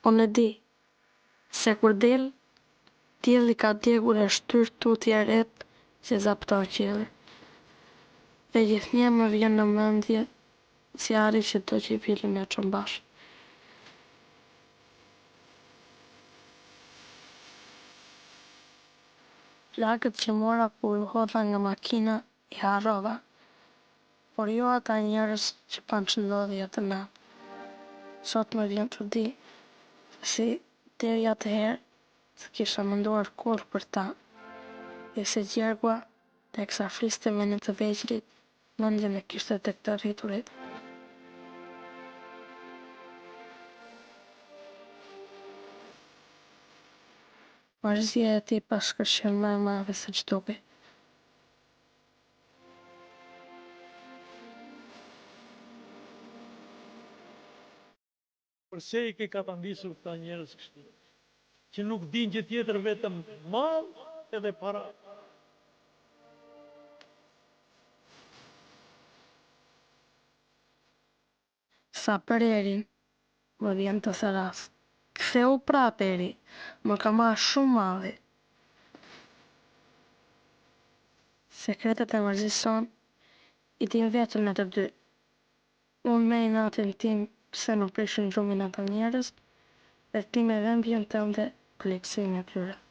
Unë e di, se kur del, dielli ka djegur e shtyrë tutje retë që zapton qiellin. Dhe gjithnjë më vjen në mendje zjarri që dogji vilën e Çombash. Plagët që mora kur u hodha nga makina i harrova, por jo ata njerëz që panë ç'ndodhi atë natë. Sot më vjen çudi se si deri atëherë s'kisha menduar kurrë për ta dhe se Gjergua, teksa fliste me ne të vegjlit, mendjen e kishte tek të rriturit. Mërzia e tij paska qenë më e madhe se ç'dukej. Përse i ke katandisur këta njerëz kështu, që nuk dinë gjë tjetër vetëm mall edhe para. Sa për Erin, më vjen të thërras, Kthehu prapë Eri, më ka marrë shumë malli. Sekretet e mërzisë sonë i dimë vetëm ne të dy. Unë me inatin tim pse më prishin gjumin ata njerëz dhe ti me dhembjen tënde për ligësinë e tyre.